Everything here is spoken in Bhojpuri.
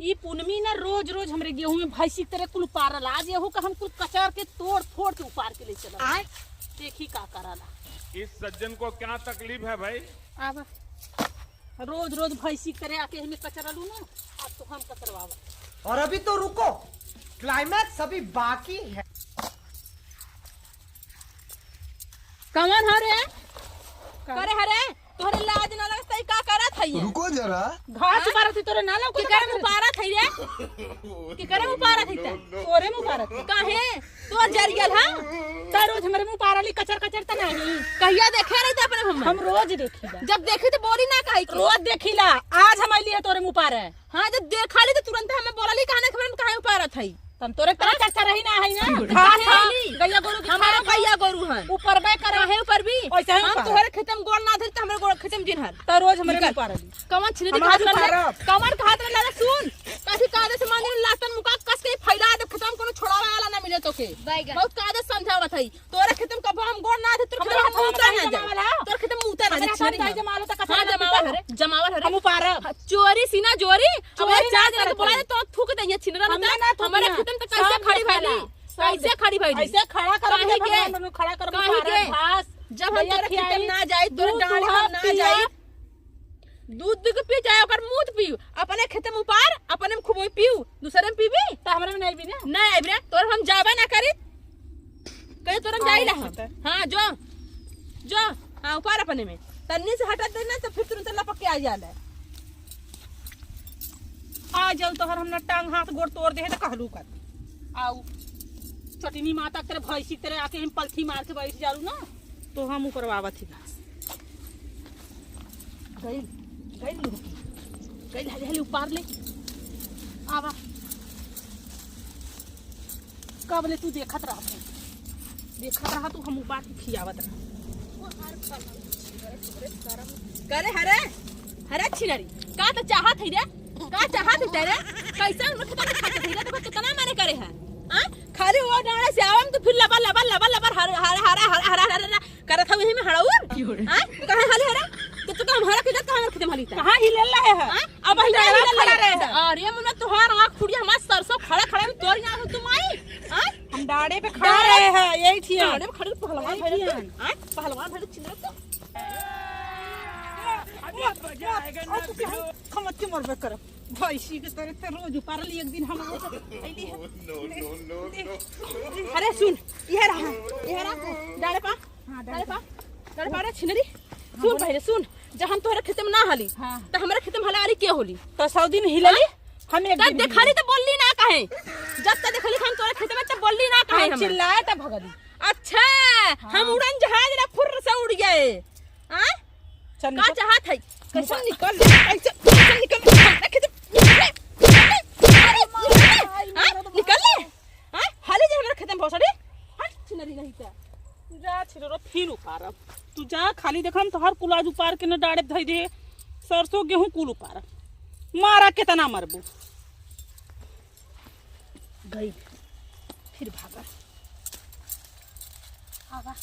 ई पूनमी ना रोज रोज हमरे गेहूं में भैंसी के तरह कुल उपारल। आज एहू का हम कुल कचर के तोड़ फोड़ के उपार के ले चला। देखी का कराला। इस सज्जन को क्या तकलीफ है भाई? आवा रोज रोज भैंसी के तरह आके हमें कचरलू ना, अब तो हम कचरवावा। और अभी तो रुको, क्लाइमैक्स अभी बाकी है। कौन हरे करे हरे तोहरे लाज ना लगत का करत हई? रुको जरा, घास उपारत थी तोरे ना लौकत। के करे मुपारत हई रे? के करे मुपारत हई त? तोरे मुपारत काहे तोर जरियल? हां त रोज हमरे मुंह पारली कचर कचर त नहीं। कहिया देखे रही त अपने? हम रोज देखीला। जब देखी तो बोली ना काहे? रोज देखीला। आज हम आइली है तोरे मुंह पारे। हां जब देखली तो तुरंत हमें बोलली काहे ना खबर काहे उपारत हई? तम तोरे तरह चर्चा रही ना है ना। घास गैया गोरू के हमारा गैया गोरू हन ऊपर बे करे काहे ऊपर भी ओइसे ही हम तोहरे खेत में गोड़ ना धरी त हमरे गोड़ खेत में जिनहर त रोज हमरे मुंह पारली। कवन छिनरी खात रहे? कवन खात रहे? सुन काफी कादे से माने लातन मुका कस के फैला दे खेत में, कोनो छोड़ावे वाला ना मिले तोके। बहुत कादे समझावत हई। तोरे खेत में कबो हम गोड़ ना धरी तोर खेत में मुंह ना जाए। तोर खेत में मुंह ना जाए। छिनरी जमालो त हां जमावल हरे, जमावल हरे हम उपारब। चोरी सीना जोरी अब चार जना के बोला तो थूक देहिए छिनरा ना हमारे खेत में। त कैसे खड़ी भइली? कैसे खड़ी भइली? ऐसे खड़ा कर के खड़ा कर के जब हम तोरे खेत में ना जाई, तोरे डाल हम ना जाई, दूध दूध पी जाए ओकर मूत पीऊ, अपने खेत में उपार अपने में खूब पीऊ, दूसरे में पीबी त हमरे में नहीं भी ना नहीं आइब रे। तोर हम जाबे ना करी कहीं तोर हम जाई ला। हां जो जो हां उपार अपने में तन्नी से हटा देना तो फिर तुरंत लपक के आ जाला। आ जल तोहर हमना टांग हाथ गोड़ तोड़ दे त कहलू कर आऊ चटनी माता तेरे भैंसी तेरे आके हम पलथी मार के बैठ जालू ना तो हम ऊपर आवत थी घास। गई गई लुकी गई हली हली उपार ले आवा। कब ले तू देखत रहा, देखत रहा तू हम उपार के खियावत रहा। करे हरे हरे छिनरी का तो चाहत हई रे? का चाहत हई रे? कैसे हम खेत में खाते हई रे? देखो कितना माने करे है। हां खाली वो डाणे से आवम तो फिर लबर लबर लबर लबर हर हर हर हर हर हर करत हई में हड़ाउर। हां कहे हाली हरे तो तू हम हरा के कहां खेत में हली कहां हिलेल रहे है? अब हिलेल खड़ा रहे। अरे मुन्ना तोहार आंख फुड़िया हमार सरसों खड़ा खड़ा में तोर यहां तुम आई। हां हम डाड़े पे खड़ा रहे है यही थी डाड़े पे खड़े पहलवान भइल। हां पहलवान भइल छिनर तो खमत के मरबे करब भैंसी के तरह ते रोज उपारली। एक दिन हम आइली है। नो नो नो नो अरे सुन ये रहा ये रहा डाले पा। हां डाले पा डाले पा रे छिनरी। सुन पहले सुन, जब हम तोहरे खेत में ना हली त हमरे खेत में हलारी के होली त 100 दिन हिलली हम एक दिन देखली त बोलली ना काहे? जब तक देखली हम तोहरे खेत में त बोलली ना काहे? हम चिल्लाए त भगली। अच्छा हम उड़न जहाज रे फुर्र से उड़ गए। हां का चाहत है? कैसे निकल कैसे कैसे निकल खेत निकल ले। हां हाले जे हमरा खेत में भोसड़ी हट छिनरी नहीं त जा छिनरो फिर उपारब तू जा खाली देखम तोहर कुलाज उपार के न डाड़े धई दे सरसों गेहूं कुल उपारब मारा केतना मरबू। गई फिर भागा आवा।